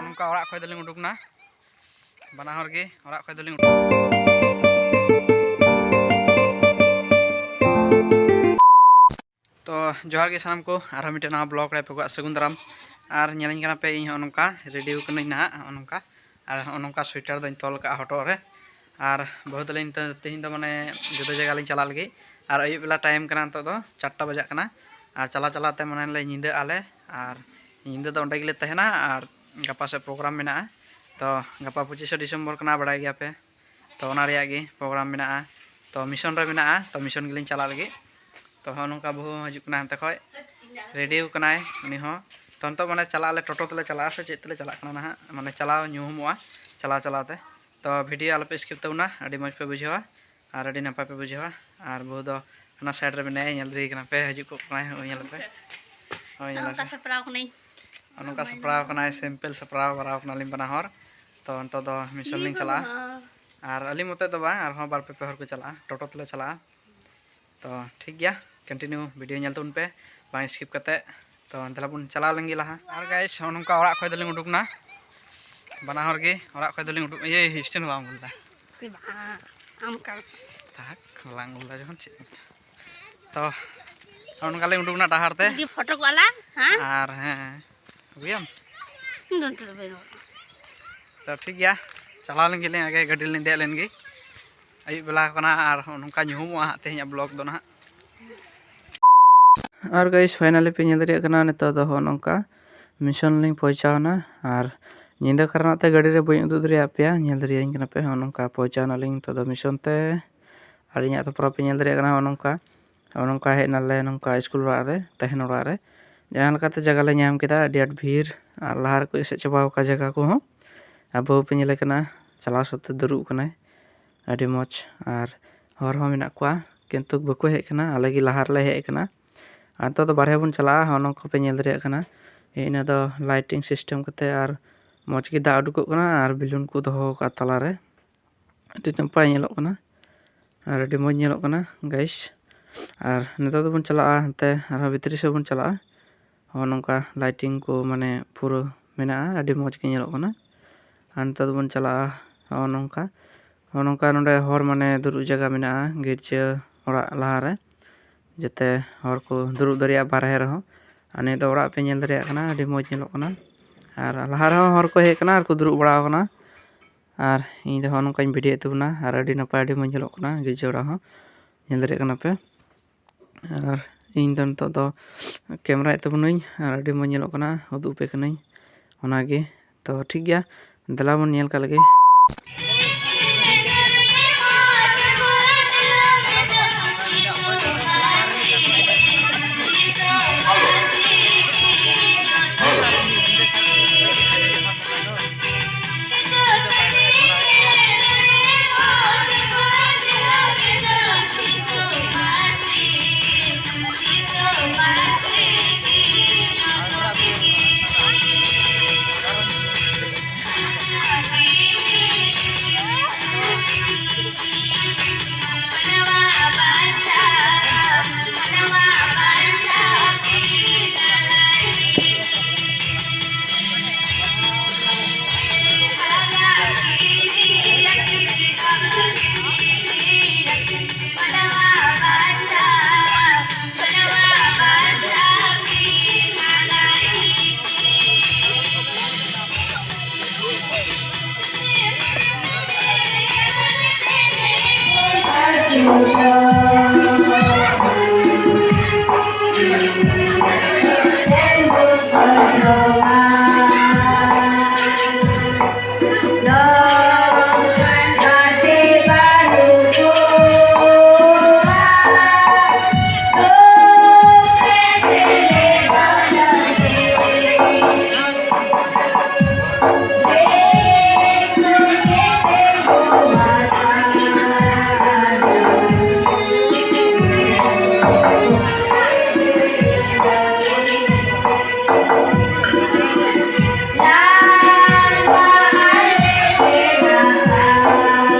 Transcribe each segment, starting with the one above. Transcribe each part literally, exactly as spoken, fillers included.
ᱱᱚᱝᱠᱟ ᱚᱲᱟᱜ ᱠᱷᱚᱱ ᱫᱚᱞᱤᱧ ᱩᱰᱩᱠ ᱮᱱᱟ, ᱵᱟᱱᱟ ᱦᱚᱲ ᱜᱮ ᱚᱲᱟᱜ ᱠᱷᱚᱱ ᱫᱚᱞᱤᱧ ᱩᱰᱩᱠ᱾ ᱛᱚ ᱡᱚᱦᱟᱨ ᱜᱮ ᱥᱟᱱᱟᱢ ᱠᱚ, ᱟᱨᱦᱚᱸ ᱢᱤᱫᱴᱮᱱ ᱱᱟᱣᱟ ᱵᱞᱚᱜ ᱨᱮ ᱟᱯᱮ ᱠᱚᱣᱟᱜ ᱥᱟᱹᱜᱩᱱ ᱫᱟᱨᱟᱢ᱾ ᱟᱨ ᱧᱮᱞᱤᱧ ᱠᱟᱱᱟ ᱯᱮ, ᱤᱧ ᱦᱚᱸ ᱱᱚᱝᱠᱟ ᱨᱮᱰᱤ ᱠᱟᱹᱱᱟᱹᱧ ᱱᱟᱦᱟᱜ, ᱦᱚᱸᱜᱼᱚ ᱱᱚᱝᱠᱟ᱾ ᱟᱨ ᱦᱚᱸᱜᱼᱚ ᱱᱚᱝᱠᱟ ᱥᱳᱭᱮᱴᱟᱨ ᱫᱚᱧ ᱛᱚᱞ ᱠᱟᱜᱼᱟ ᱦᱚᱴᱚᱜ ᱨᱮ᱾ ᱟᱨ ᱵᱟᱹᱦᱩ ᱛᱟᱹᱞᱤᱧ ᱛᱮ-, ᱛᱮᱦᱮᱧ ᱫᱚ ᱢᱟᱱᱮ ᱡᱩᱫᱟᱹ ᱡᱟᱭᱜᱟ ᱞᱤᱧ ᱪᱟᱞᱟᱜ ᱞᱟᱹᱜᱤᱫ᱾ ᱟᱨ ᱟᱹᱭᱩᱵ ᱵᱮᱞᱟ ᱴᱟᱭᱤᱢ ᱠᱟᱱᱟ, ᱱᱤᱛᱚᱜ ᱫᱚ ᱪᱟᱨᱴᱟ ᱵᱟᱡᱟᱜ ᱠᱟᱱᱟ᱾ ᱟᱨ ᱪᱟᱞᱟᱣ ᱪᱟᱞᱟᱣ ᱛᱮ ᱢᱟᱱᱮ ᱞᱮ ᱧᱤᱫᱟᱹᱜ ᱟᱞᱮ᱾ ᱟᱨ ᱧᱤᱫᱟᱹ ᱫᱚ ᱚᱸᱰᱮ ᱜᱮᱞᱮ ᱛᱟᱦᱮᱱᱟ᱾ ᱟᱨ ᱜᱟᱯᱟ ᱥᱮᱫ ᱯᱨᱳᱜᱨᱟᱢ ᱢᱮᱱᱟᱜᱼᱟ᱾ ᱛᱚ ᱜᱟᱯᱟ ᱯᱚᱸᱪᱤᱥᱮ ᱰᱤᱥᱮᱢᱵᱚᱨ ᱠᱟᱱᱟ, ᱵᱟᱲᱟᱭ ᱜᱮᱭᱟ ᱯᱮ᱾ ᱛᱚ ᱚᱱᱟ ᱨᱮᱭᱟᱜ ᱜᱮ ᱯᱨᱳᱜᱨᱟᱢ ᱢᱮᱱᱟᱜᱼᱟ᱾ ᱛᱚ ᱢᱤᱥᱚᱱ ᱨᱮ ᱢᱮᱱᱟᱜᱼᱟ, ᱛᱚ ᱢᱤᱥᱚᱱ ᱜᱮᱞᱤᱧ ᱪᱟᱞᱟᱜ ᱞᱟᱹᱜᱤᱫ᱾ ᱛᱚ ᱦᱚᱸ ᱱᱚᱝᱠᱟ ᱵᱟᱹᱦᱩ ᱦᱚᱸ ᱦᱤᱡᱩᱜ ᱠᱟᱱᱟ ᱦᱟᱱᱛᱮ ᱠᱷᱚᱡ, ᱨᱮᱰᱤ ᱟᱠᱟᱱᱟᱭ ᱩᱱᱤ ᱦᱚᱸ᱾ ᱛᱚ ᱱᱤᱛᱚᱜ ᱢᱟᱱᱮ ᱪᱟᱞᱟᱜ ᱟᱞᱮ, ᱴᱳᱴᱳ ᱛᱮᱞᱮ ᱪᱟᱞᱟᱜᱼᱟ ᱥᱮ ᱪᱮᱫ ᱛᱮᱞᱮ ᱪᱟᱞᱟᱜ ᱠᱟᱱᱟ ᱱᱟᱦᱟᱜ, ᱢᱟᱱᱮ ᱪᱟᱞᱟᱣ ᱧᱩᱦᱩᱢᱚᱜᱼᱟ ᱪᱟᱞᱟᱣ ᱪᱟᱞᱟᱣ ᱛᱮ᱾ ᱛᱚ ᱵᱷᱤᱰᱤᱭᱳ ᱟᱞᱚᱯᱮ ᱥᱠᱤᱯ ᱛᱟᱵᱚᱱᱟ, ᱟᱹᱰᱤ ᱢᱚᱡᱽ ᱯᱮ ᱵᱩᱡᱷᱟᱹᱣᱟ ᱟᱨ ᱟᱹᱰᱤ ᱱᱟᱯᱟᱭ ᱯᱮ ᱵᱩᱡᱷᱟᱹᱣᱟ᱾ ᱟᱨ ᱵᱟᱹᱦᱩ ᱫᱚ ᱦᱟᱱᱟ ᱥᱟᱭᱤᱰ ᱨᱮ ᱢᱮᱱᱟᱭᱟ, ᱧᱮᱞ ᱫᱟᱲᱮᱭᱟᱭ ᱠᱟᱱᱟ ᱯᱮ, ᱦᱤᱡᱩᱜ ᱠᱚᱜ ᱠᱟᱱᱟᱭ, ᱦᱳᱭ ᱧᱮᱞ ᱯᱮ, ᱦᱳᱭ ᱧᱮᱞ ᱱᱚᱝᱠᱟ ᱯᱮ᱾ ᱥᱟᱯᱲᱟᱣ ᱠᱟᱹᱱᱟᱹᱧ᱾ ᱱᱚᱝᱠᱟ ᱥᱟᱯᱲᱟᱣ ᱠᱟᱱᱟᱭ, ᱥᱤᱢᱯᱮᱞ ᱥᱟᱯᱲᱟᱣ ᱵᱟᱲᱟᱣ ᱠᱟᱱᱟᱞᱤᱧ ᱵᱟᱱᱟ ᱦᱚᱲ᱾ ᱛᱚ ᱱᱤᱛᱚᱜ ᱫᱚ ᱢᱤᱥᱚᱱ ᱞᱤᱧ ᱪᱟᱞᱟᱜᱼᱟ᱾ ᱟᱨ ᱟᱹᱞᱤᱧ ᱢᱚᱛᱚ ᱫᱚ ᱵᱟᱝ, ᱟᱨᱦᱚᱸ ᱵᱟᱨ ᱯᱮ ᱯᱮ ᱦᱚᱲ ᱠᱚ ᱪᱟᱞᱟᱜᱼᱟ, ᱴᱳᱴᱳ ᱛᱮᱞᱮ ᱪᱟᱞᱟᱜᱼᱟ᱾ ᱛᱚ ᱴᱷᱤᱠ ᱜᱮᱭᱟ, ᱠᱚᱱᱴᱤᱱᱤᱭᱩ ᱵᱷᱤᱰᱤᱭᱳ ᱧᱮᱞ ᱛᱟᱵᱚᱱ ᱯᱮ, ᱵᱟᱝ ᱥᱠᱤᱯ ᱠᱟᱛᱮ᱾ ᱛᱚ ᱫᱮᱞᱟ ᱵᱚᱱ ᱪᱟᱞᱟᱣ ᱞᱮᱱ ᱜᱮ ᱞᱟᱦᱟ᱾ ᱟᱨ ᱜᱟᱭᱤᱥ, ᱱᱚᱜᱼᱚ ᱱᱚᱝᱠᱟ ᱚᱲᱟᱜ ᱠᱷᱚᱡ ᱫᱚᱞᱤᱧ ᱩᱰᱩᱠ ᱮᱱᱟ, ᱵᱟᱱᱟ ᱦᱚᱲ ᱜᱮ ᱚᱲᱟᱜ ᱠᱷᱚᱡ ᱫᱚᱞᱤᱧ ᱩᱰᱩᱠ, ᱤᱭᱟᱹ ᱥᱴᱮᱱᱰ ᱵᱟᱝ ᱵᱚᱞᱫᱟ᱾ ᱟᱢ ᱠᱟ ᱛᱟᱠ ᱵᱟᱝ ᱵᱚᱞᱫᱟ ᱡᱚᱠᱷᱚᱱ ᱪᱮᱫ᱾ ᱛᱚ ᱱᱚᱜᱼᱚ ᱱᱚᱝᱠᱟ ᱞᱤᱧ ᱩᱰᱩᱠ ᱮᱱᱟ ᱰᱟᱦᱟᱨ ᱛᱮ᱾ ᱡᱩᱫᱤ ᱯᱷᱳᱴᱳ ᱠᱚ ᱟᱞᱟᱝ, ᱦᱮᱸ? ᱟᱨ ᱦᱮᱸ, ᱟᱹᱜᱩᱭᱟᱢ? ᱤᱧ ᱫᱚ ᱱᱤᱛᱚᱜ ᱫᱚ ᱵᱟᱹᱧ ᱨᱚᱲᱟ᱾ ᱛᱚ ᱴᱷᱤᱠ ᱜᱮᱭᱟ, ᱪᱟᱞᱟᱣ ᱞᱮᱱ ᱜᱮᱞᱤᱧ, ᱟᱜᱮ ᱜᱟᱹᱰᱤ ᱨᱮᱞᱤᱧ ᱫᱮᱡ ᱞᱮᱱ ᱜᱮ᱾ ᱟᱹᱭᱩᱵ ᱵᱮᱞᱟ ᱠᱟᱱᱟ ᱟᱨ ᱱᱚᱜᱼᱚ ᱱᱚᱝᱠᱟ ᱧᱩᱦᱩᱢᱚᱜᱼᱟ ᱦᱟᱸᱜ ᱛᱮᱦᱮᱧᱟᱜ ᱵᱞᱚᱜ ᱫᱚ ᱱᱟᱦᱟᱜ᱾ ᱟᱨ ᱜᱟᱭᱤᱥ, ᱯᱷᱟᱭᱱᱟᱞᱤ ᱯᱮ ᱧᱮᱞ ᱫᱟᱲᱮᱭᱟᱜ ᱠᱟᱱᱟ, ᱱᱤᱛᱚᱜ ᱫᱚ ᱦᱚᱸᱜᱼᱚ ᱱᱚᱝᱠᱟ ᱢᱤᱥᱚᱱ ᱞᱤᱧ ᱯᱳᱣᱪᱷᱟᱣᱱᱟ᱾ ᱟᱨ ᱧᱤᱫᱟᱹ ᱠᱟᱨᱚᱱᱟᱜ ᱛᱮ ᱜᱟᱹᱰᱤ ᱨᱮ ᱵᱟᱹᱧ ᱩᱫᱩᱜ ᱫᱟᱲᱮᱭᱟᱜ ᱯᱮᱭᱟ, ᱧᱮᱞ ᱫᱟᱲᱮᱭᱟᱹᱧ ᱠᱟᱱᱟ ᱯᱮ ᱦᱚᱸᱜᱼᱚ ᱱᱚᱝᱠᱟ ᱯᱳᱣᱪᱷᱟᱣ ᱱᱟᱞᱤᱧ ᱱᱤᱛᱚᱜ ᱫᱚ ᱢᱤᱥᱚᱱ ᱛᱮ᱾ ᱟᱨ ᱤᱧᱟᱹᱜ ᱛᱚ ᱯᱩᱨᱟᱹ ᱯᱮ ᱧᱮᱞ ᱫᱟᱲᱮᱭᱟᱜ ᱠᱟᱱᱟ ᱦᱚᱸᱜᱼᱚ ᱱᱚᱝᱠᱟ᱾ ᱦᱚᱸᱜᱼᱚ ᱱᱚᱝᱠᱟ ᱦᱮᱡ ᱱᱟᱞᱮ ᱱᱚᱝᱠᱟ ᱥᱠᱩᱞ ᱚᱲᱟᱜ ᱨᱮ, ᱛᱟᱦᱮᱱ ᱚᱲᱟᱜ ᱨᱮ᱾ ᱡᱟᱦᱟᱸ ᱞᱮᱠᱟᱛᱮ ᱡᱟᱭᱜᱟ ᱞᱮ ᱧᱟᱢ ᱠᱮᱫᱟ, ᱟᱹᱰᱤ ᱟᱸᱴ ᱵᱷᱤᱲ ᱟᱨ ᱞᱟᱦᱟ ᱨᱮᱠᱚ ᱮᱥᱮᱫ ᱪᱟᱵᱟᱣ ᱟᱠᱟᱫ ᱡᱟᱭᱜᱟ ᱠᱚᱦᱚᱸ᱾ ᱟᱨ ᱵᱟᱹᱦᱩ ᱯᱮ ᱧᱮᱞᱮ ᱠᱟᱱᱟ, ᱪᱟᱞᱟᱣ ᱥᱚᱛᱛᱮ ᱫᱩᱲᱩᱵ ᱠᱟᱱᱟᱭ᱾ ᱟᱹᱰᱤ ᱢᱚᱡᱽ᱾ ᱟᱨ ᱦᱚᱲ ᱦᱚᱸ ᱢᱮᱱᱟᱜ ᱠᱚᱣᱟ, ᱠᱤᱱᱛᱩ ᱵᱟᱠᱚ ᱦᱮᱡ ᱠᱟᱱᱟ, ᱟᱞᱮ ᱜᱮ ᱞᱟᱦᱟ ᱨᱮᱞᱮ ᱦᱮᱡ ᱠᱟᱱᱟ᱾ ᱟᱨ ᱱᱤᱛᱚᱜ ᱫᱚ ᱵᱟᱨᱦᱮ ᱵᱚᱱ ᱪᱟᱞᱟᱜᱼᱟ, ᱦᱚᱸᱜᱼᱚ ᱱᱚᱝᱠᱟ ᱯᱮ ᱧᱮᱞ ᱫᱟᱲᱮᱭᱟᱜ ᱠᱟᱱᱟ᱾ ᱤᱱᱟᱹ ᱫᱚ ᱞᱟᱭᱴᱤᱝ ᱥᱤᱥᱴᱮᱢ ᱠᱟᱛᱮ ᱟᱨ ᱢᱚᱡᱽ ᱜᱮ ᱫᱟᱜ ᱩᱰᱩᱠᱚᱜ ᱠᱟᱱᱟ ᱟᱨ ᱵᱮᱞᱩᱱ ᱠᱚ ᱫᱚᱦᱚ ᱟᱠᱟᱫ ᱛᱟᱞᱟᱨᱮ᱾ ᱟᱹᱰᱤ ᱱᱟᱯᱟᱭ ᱧᱮᱞᱚᱜ ᱠᱟᱱᱟ ᱟᱨ ᱟᱹᱰᱤ ᱢᱚᱡᱽ ᱧᱮᱞᱚᱜ ᱠᱟᱱᱟ ᱜᱟᱭᱤᱥ᱾ ᱟᱨ ᱱᱤᱛᱚᱜ ᱫᱚᱵᱚᱱ ᱪᱟᱞᱟᱜᱼᱟ ᱦᱟᱱᱛᱮ ᱟᱨᱦᱚᱸ ᱵᱷᱤᱛᱨᱤ ᱥᱮᱫ ᱵᱚᱱ ᱪᱟᱞᱟᱜᱼᱟ᱾ ᱦᱚᱸ, ᱱᱚᱝᱠᱟ ᱞᱟᱭᱴᱤᱝ ᱠᱚ ᱢᱟᱱᱮ ᱯᱩᱨᱟᱹ ᱢᱮᱱᱟᱜᱼᱟ, ᱟᱹᱰᱤ ᱢᱚᱡᱽ ᱜᱮ ᱧᱮᱞᱚᱜ ᱠᱟᱱᱟ᱾ ᱟᱨ ᱱᱤᱛᱚᱜ ᱫᱚᱵᱚᱱ ᱪᱟᱞᱟᱜᱼᱟ ᱦᱚᱸᱜᱼᱚ ᱱᱚᱝᱠᱟ, ᱦᱚᱸᱜᱼᱚ ᱱᱚᱝᱠᱟ ᱱᱚᱰᱮ ᱦᱚᱲ ᱢᱟᱱᱮ ᱫᱩᱲᱩᱵ ᱡᱟᱭᱜᱟ ᱢᱮᱱᱟᱜᱼᱟ ᱜᱤᱨᱡᱟᱹ ᱚᱲᱟᱜ ᱞᱟᱦᱟᱨᱮ, ᱡᱟᱛᱮ ᱦᱚᱲ ᱠᱚ ᱫᱩᱲᱩᱵ ᱫᱟᱲᱮᱭᱟᱜᱼᱟ ᱵᱟᱨᱦᱮ ᱨᱮᱦᱚᱸ᱾ ᱟᱨ ᱱᱤᱭᱟᱹ ᱫᱚ ᱚᱲᱟᱜ ᱯᱮ ᱧᱮᱞ ᱫᱟᱲᱮᱭᱟᱜ ᱠᱟᱱᱟ, ᱟᱹᱰᱤ ᱢᱚᱡᱽ ᱧᱮᱞᱚᱜ ᱠᱟᱱᱟ᱾ ᱟᱨ ᱞᱟᱦᱟ ᱨᱮᱦᱚᱸ ᱦᱚᱲ ᱠᱚ ᱦᱮᱡ ᱟᱠᱟᱱᱟ ᱟᱨ ᱠᱚ ᱫᱩᱲᱩᱵ ᱵᱟᱲᱟ ᱟᱠᱟᱱᱟ᱾ ᱟᱨ ᱤᱧ ᱫᱚ ᱦᱚᱸᱜᱼᱚ ᱱᱚᱝᱠᱟᱧ ᱵᱷᱤᱰᱤᱭᱳᱮᱫ ᱛᱟᱵᱚᱱᱟ, ᱟᱨ ᱟᱹᱰᱤ ᱱᱟᱯᱟᱭ, ᱟᱹᱰᱤ ᱢᱚᱡᱽ ᱧᱮᱞᱚᱜ ᱠᱟᱱᱟ ᱜᱤᱨᱡᱟᱹ ᱚᱲᱟᱜ ᱦᱚᱸ, ᱧᱮᱞ ᱫᱟᱲᱮᱭᱟᱜ ᱠᱟᱱᱟ ᱯᱮ᱾ ᱟᱨ ᱤᱧ ᱫᱚ ᱱᱤᱛᱚᱜ ᱫᱚ ᱠᱮᱢᱮᱨᱟᱭᱮᱫ ᱛᱟᱵᱚᱱᱟᱹᱧ ᱟᱨ ᱟᱹᱰᱤ ᱢᱚᱡᱽ ᱧᱮᱞᱚᱜ ᱠᱟᱱᱟ, ᱩᱫᱩᱜ ᱟᱯᱮ ᱠᱟᱹᱱᱟᱹᱧ ᱚᱱᱟᱜᱮ᱾ ᱛᱚ ᱴᱷᱤᱠ ᱜᱮᱭᱟ, ᱫᱮᱞᱟ ᱵᱚᱱ ᱧᱮᱞ ᱠᱟᱜ ᱞᱮᱜᱮ᱾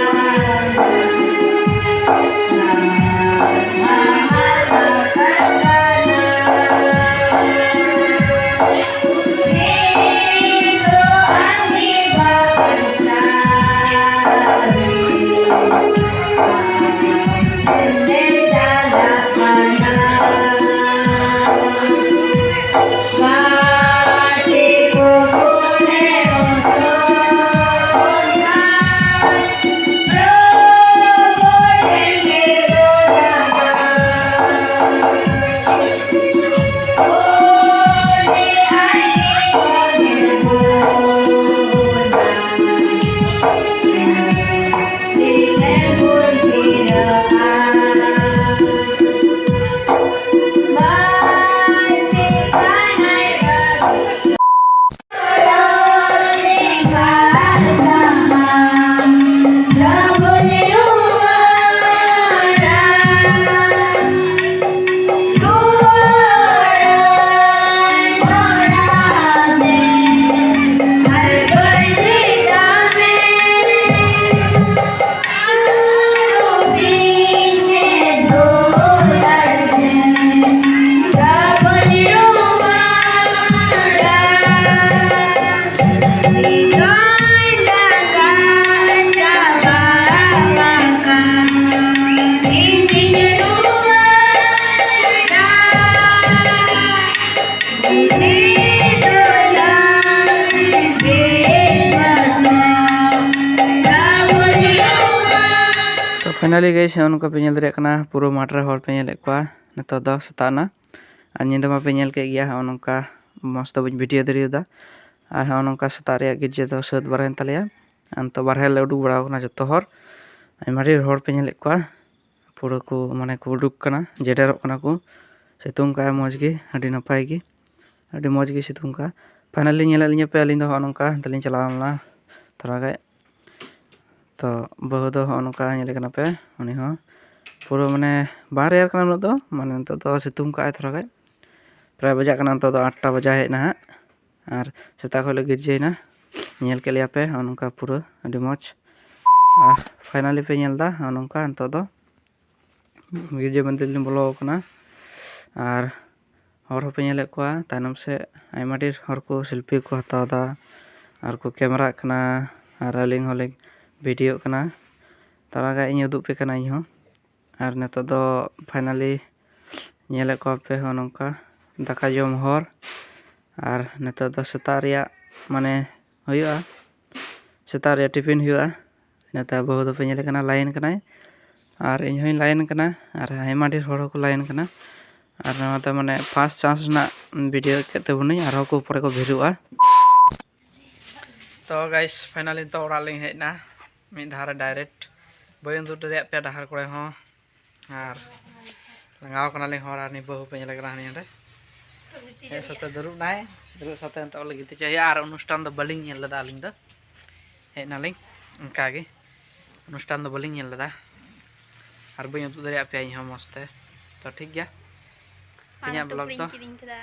Hey guys, ᱱᱚᱜᱼᱚ ᱱᱚᱝᱠᱟ ᱯᱮ ᱧᱮᱞ ᱫᱟᱲᱮᱭᱟᱜ ᱠᱟᱱᱟ, ᱯᱩᱨᱟᱹ ᱢᱟᱴᱷ ᱨᱮ ᱦᱚᱲ ᱯᱮ ᱧᱮᱞᱮᱫ ᱠᱚᱣᱟ᱾ ᱱᱤᱛᱚᱜ ᱫᱚ ᱥᱮᱛᱟᱜ ᱮᱱᱟ, ᱟᱨ ᱧᱤᱫᱟᱹ ᱢᱟᱯᱮ ᱧᱮᱞ ᱠᱮᱫ ᱜᱮᱭᱟ᱾ ᱱᱚᱜᱼᱚ ᱱᱚᱝᱠᱟ ᱢᱚᱡᱽ ᱛᱮ ᱵᱟᱹᱧ ᱵᱷᱤᱰᱤᱭᱳ ᱫᱟᱲᱮᱭᱟᱫᱟ, ᱟᱨ ᱱᱚᱜᱼᱚ ᱱᱚᱝᱠᱟ ᱥᱮᱛᱟᱜ ᱨᱮᱭᱟᱜ ᱜᱤᱨᱡᱟᱹ ᱫᱚ ᱥᱟᱹᱛ ᱵᱟᱲᱟᱭᱮᱱ ᱛᱟᱞᱮᱭᱟ᱾ ᱟᱨ ᱱᱤᱛᱚᱜ ᱵᱟᱨᱦᱮ ᱞᱮ ᱩᱰᱩᱠ ᱵᱟᱲᱟ ᱟᱠᱟᱱᱟ ᱡᱚᱛᱚ ᱦᱚᱲ᱾ ᱟᱭᱢᱟ ᱰᱷᱮᱨ ᱦᱚᱲ ᱯᱮ ᱧᱮᱞᱮᱫ ᱠᱚᱣᱟ, ᱯᱩᱨᱟᱹ ᱠᱚ, ᱢᱟᱱᱮ, ᱠᱚ ᱩᱰᱩᱠ ᱠᱟᱱᱟ, ᱡᱮᱰᱮᱨᱚᱜ ᱠᱟᱱᱟ ᱠᱚ᱾ ᱥᱤᱛᱩᱝ ᱠᱟᱜᱼᱟᱭ ᱢᱚᱡᱽ ᱜᱮ, ᱟᱹᱰᱤ ᱱᱟᱯᱟᱭ ᱜᱮ, ᱟᱹᱰᱤ ᱢᱚᱡᱽ ᱜᱮ ᱥᱤᱛᱩᱝ ᱠᱟᱜᱼᱟ᱾ ᱯᱷᱟᱭᱱᱟᱞᱤ ᱧᱮᱞᱮᱫ ᱞᱤᱧᱟ ᱯᱮ, ᱟᱹᱞᱤᱧ ᱫᱚ ᱱᱚᱜᱼᱚ ᱱᱚᱝᱠᱟ ᱦᱟᱱᱛᱮ ᱞᱤᱧ ᱪᱟᱞᱟᱣ ᱞᱮᱱᱟ ᱛᱷᱚᱲᱟ ᱜᱟᱱ᱾ ᱛᱚ ᱵᱟᱹᱦᱩ ᱫᱚ ᱱᱚᱜᱼᱚ ᱱᱚᱝᱠᱟ ᱧᱮᱞᱮ ᱠᱟᱱᱟ ᱯᱮ, ᱩᱱᱤ ᱦᱚᱸ ᱯᱩᱨᱟᱹ, ᱢᱟᱱᱮ, ᱵᱟᱝ ᱨᱮᱭᱟᱲ ᱠᱟᱱᱟ ᱩᱱᱟᱹᱜ ᱫᱚ, ᱢᱟᱱᱮ, ᱱᱤᱛᱚᱜ ᱫᱚ ᱥᱤᱛᱩᱝ ᱠᱟᱜᱼᱟᱭ ᱛᱷᱚᱲᱟ ᱜᱟᱱ᱾ ᱯᱨᱟᱭ ᱵᱟᱡᱟᱜ ᱠᱟᱱᱟ, ᱱᱤᱛᱚᱜ ᱫᱚ ᱟᱴᱴᱟ ᱵᱟᱡᱟ ᱦᱮᱡ ᱮᱱᱟ ᱦᱟᱸᱜ, ᱟᱨ ᱥᱮᱛᱟᱜ ᱠᱷᱚᱱ ᱞᱮ ᱜᱤᱨᱡᱟᱹᱭᱮᱱᱟ᱾ ᱧᱮᱞ ᱠᱮᱫ ᱞᱮᱭᱟ ᱯᱮ ᱱᱚᱜᱼᱚ ᱱᱚᱝᱠᱟ ᱯᱩᱨᱟᱹ ᱟᱹᱰᱤ ᱢᱚᱡᱽ᱾ ᱟᱨ ᱯᱷᱟᱭᱱᱟᱞᱤ ᱯᱮ ᱧᱮᱞ ᱮᱫᱟ ᱱᱚᱜᱼᱚ ᱱᱚᱝᱠᱟ ᱱᱤᱛᱚᱜ ᱫᱚ ᱜᱤᱨᱡᱟᱹ ᱢᱚᱱᱫᱤᱨ ᱞᱤᱧ ᱵᱚᱞᱚ ᱟᱠᱟᱱᱟ᱾ ᱟᱨ ᱦᱚᱲ ᱦᱚᱸᱯᱮ ᱧᱮᱞᱮᱫ ᱠᱚᱣᱟ ᱛᱟᱭᱱᱚᱢ ᱥᱮᱫ, ᱟᱭᱢᱟ ᱰᱷᱮᱨ ᱦᱚᱲ ᱠᱚ ᱥᱮᱞᱯᱷᱤ ᱠᱚ ᱦᱟᱛᱟᱣ ᱮᱫᱟ, ᱟᱨ ᱠᱚ ᱠᱮᱢᱮᱨᱟᱜ ᱠᱟᱱᱟ, ᱟᱨ ᱟᱹᱞᱤᱧ ᱦᱚᱸᱞᱤᱧ ᱵᱷᱤᱰᱤᱭᱳᱜ ᱠᱟᱱᱟ᱾ ᱛᱷᱚᱲᱟ ᱜᱟᱱ ᱤᱧ ᱩᱫᱩᱜ ᱯᱮ ᱠᱟᱱᱟ ᱤᱧ ᱦᱚᱸ᱾ ᱟᱨ ᱱᱤᱛᱚᱜ ᱫᱚ ᱯᱷᱟᱭᱱᱟᱞᱤ ᱧᱮᱞᱮᱫ ᱠᱚᱣᱟ ᱯᱮ ᱦᱚᱸ ᱱᱚᱝᱠᱟ ᱫᱟᱠᱟ ᱡᱚᱢ ᱦᱚᱨ᱾ ᱟᱨ ᱱᱤᱛᱚᱜ ᱫᱚ ᱥᱮᱛᱟᱜ ᱨᱮᱭᱟᱜ, ᱢᱟᱱᱮ, ᱦᱩᱭᱩᱜᱼᱟ, ᱥᱮᱛᱟᱜ ᱨᱮᱭᱟᱜ ᱴᱤᱯᱷᱤᱱ ᱦᱩᱭᱩᱜᱼᱟ᱾ ᱤᱱᱟᱹᱛᱮ ᱵᱟᱹᱦᱩ ᱫᱚᱯᱮ ᱧᱮᱞᱮ ᱠᱟᱱᱟ, ᱞᱟᱭᱤᱱ ᱠᱟᱱᱟᱭ, ᱟᱨ ᱤᱧ ᱦᱚᱸᱧ ᱞᱟᱭᱤᱱ ᱠᱟᱱᱟ, ᱟᱨ ᱟᱭᱢᱟ ᱰᱷᱮᱨ ᱦᱚᱲ ᱦᱚᱸᱠᱚ ᱞᱟᱭᱤᱱ ᱠᱟᱱᱟ᱾ ᱟᱨ ᱱᱚᱣᱟ ᱫᱚ, ᱢᱟᱱᱮ, ᱯᱷᱟᱥᱴ ᱪᱟᱱᱥ ᱨᱮᱱᱟᱜ ᱵᱷᱤᱰᱤᱭᱳ ᱠᱮᱫ ᱛᱟᱵᱚᱱᱟᱹᱧ, ᱟᱨᱦᱚᱸ ᱠᱚ ᱯᱚᱨᱮ ᱠᱚ ᱵᱷᱤᱲᱚᱜᱼᱟ᱾ ᱛᱚ ᱜᱟᱭᱤᱥ, ᱯᱷᱟᱭᱱᱟᱞᱤ ᱱᱤᱛᱚᱜ ᱚᱲᱟᱜ ᱞᱤᱧ ᱦᱮᱡ ᱮᱱᱟ ᱢᱤᱫ ᱫᱷᱟᱣ ᱨᱮ ᱰᱟᱭᱨᱮᱠᱴ᱾ ᱵᱟᱹᱧ ᱩᱫᱩᱜ ᱫᱟᱲᱮᱭᱟᱜ ᱯᱮᱭᱟ ᱰᱟᱦᱟᱨ ᱠᱚᱨᱮ ᱦᱚᱸ, ᱟᱨ ᱞᱟᱸᱜᱟᱣ ᱠᱟᱱᱟᱞᱤᱧ ᱦᱚᱲ, ᱟᱨ ᱱᱤᱭᱟᱹ ᱵᱟᱹᱦᱩ ᱯᱮ ᱧᱮᱞᱮ ᱠᱟᱱᱟ ᱦᱟᱹᱱᱤ ᱦᱟᱸᱰᱮ᱾ ᱦᱮᱡ ᱥᱟᱛᱮ ᱫᱩᱲᱩᱵ ᱱᱟᱭ, ᱫᱩᱲᱩᱵ ᱥᱟᱛᱮ ᱱᱤᱛᱚᱜ ᱞᱮ ᱜᱤᱛᱤᱡ ᱦᱚᱪᱚᱭᱟ᱾ ᱟᱨ ᱚᱱᱩᱥᱴᱷᱟᱱ ᱫᱚ ᱵᱟᱹᱞᱤᱧ ᱧᱮᱞ ᱞᱮᱫᱟ ᱟᱹᱞᱤᱧ ᱫᱚ, ᱦᱮᱡ ᱱᱟᱞᱤᱧ ᱚᱱᱠᱟ ᱜᱮ᱾ ᱚᱱᱩᱥᱴᱷᱟᱱ ᱫᱚ ᱵᱟᱹᱞᱤᱧ ᱧᱮᱞ ᱞᱮᱫᱟ, ᱟᱨ ᱵᱟᱹᱧ ᱩᱫᱩᱜ ᱫᱟᱲᱮᱭᱟᱜ ᱯᱮᱭᱟ ᱤᱧ ᱦᱚᱸ ᱢᱚᱡᱽ ᱛᱮ᱾ ᱛᱚ ᱴᱷᱤᱠ ᱜᱮᱭᱟ, ᱟᱨ ᱛᱮᱦᱮᱧᱟᱜ ᱵᱞᱚᱜ ᱴᱩᱯᱨᱤᱧ ᱫᱚ ᱠᱤᱨᱤᱧ ᱠᱮᱫᱟ᱾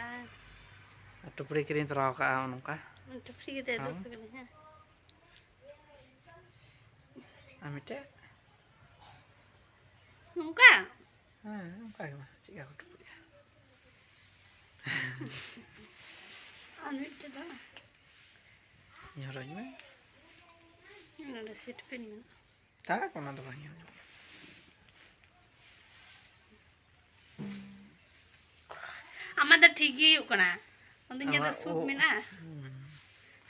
ᱟᱨ ᱴᱩᱯᱨᱤ ᱠᱤᱨᱤᱧ ᱛᱚᱨᱟᱣ ᱠᱟᱜᱼᱟ ᱱᱚᱝᱠᱟ᱾ ᱴᱩᱯᱨᱤ ᱠᱟᱛᱮ ᱦᱮᱸ᱾ ᱫᱩᱲᱩᱵ ᱠᱟᱱᱟᱧ ᱦᱟᱸᱜ᱾ ᱟᱨ ᱢᱤᱫᱴᱮᱡ ᱱᱚᱝᱠᱟ? ᱦᱮᱸ, ᱚᱱᱠᱟ ᱜᱮ ᱢᱟ, ᱪᱮᱫ ᱞᱮᱠᱟ ᱠᱚ ᱴᱩᱯᱩᱡᱼᱟ᱾ ᱟᱨ ᱢᱤᱫᱴᱮᱡ ᱫᱚ ᱧᱮᱞ ᱦᱚᱨᱚᱧ ᱢᱮ᱾ ᱱᱚᱰᱮ ᱥᱤᱴ ᱯᱤᱱ ᱢᱮᱱᱟᱜᱼᱟ᱾ ᱛᱟᱠ, ᱚᱱᱟ ᱫᱚ ᱵᱟᱝ ᱧᱮᱞ ᱧᱟᱢᱚᱜ᱾ ᱟᱢᱟᱜ ᱫᱚ ᱴᱷᱤᱠ ᱜᱮ ᱦᱩᱭᱩᱜ ᱠᱟᱱᱟ᱾ ᱩᱱᱫᱚ ᱤᱧᱟᱹᱜ ᱫᱚ ᱟᱢᱟᱜ ᱥᱩᱠ ᱩᱵ᱾ ᱢᱮᱱᱟᱜᱼᱟ᱾ ᱦᱩᱸ᱾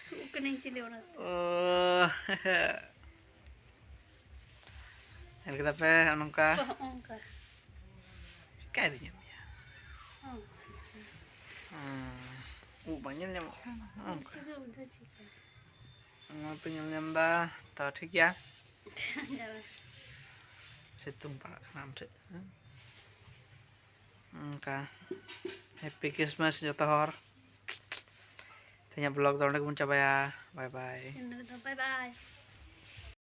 ᱥᱩᱠ ᱠᱟᱹᱱᱟᱹᱧ ᱪᱤᱞᱤ ᱚᱱᱟ? ᱚ᱾ ᱧᱮᱞ ᱠᱮᱫᱟ ᱯᱮ ᱱᱚᱝᱠᱟ᱾ ᱦᱚᱸᱜᱼᱚ ᱱᱚᱝᱠᱟ᱾ ᱪᱤᱠᱟᱭ ᱫᱤᱧᱟ ᱢᱮᱭᱟ? ᱦᱚᱸ᱾ ᱦᱮᱸ, ᱩᱵ ᱵᱟᱝ ᱧᱮᱞ ᱧᱟᱢᱚᱜ ᱠᱟᱱᱟ᱾ ᱦᱚᱸᱜᱼᱚ ᱱᱚᱝᱠᱟ᱾ ᱪᱤᱠᱟᱹ ᱩᱵ ᱫᱚ ᱪᱤᱠᱟᱹ? ᱱᱚᱣᱟ ᱯᱮ ᱧᱮᱞ ᱧᱟᱢ ᱮᱫᱟ ᱛᱚ, ᱴᱷᱤᱠ ᱜᱮᱭᱟ᱾ ᱥᱤᱛᱩᱝ ᱯᱟᱲᱟᱜ ᱠᱟᱱᱟ ᱟᱢ ᱴᱷᱮᱱ᱾ ᱦᱮᱸ? ᱚᱱᱠᱟ ᱦᱮᱯᱤ ᱠᱨᱤᱥᱢᱟᱥ ᱡᱚᱛᱚ ᱦᱚᱲ᱾ ᱛᱮᱦᱮᱧᱟᱜ ᱵᱞᱚᱜ ᱫᱚ ᱚᱸᱰᱮ ᱜᱮᱵᱚᱱ ᱪᱟᱵᱟᱭᱟ᱾ ᱵᱟᱭ ᱵᱟᱭ᱾ ᱤᱱᱟᱹ ᱫᱚ ᱵᱟᱭ ᱵᱟᱭ᱾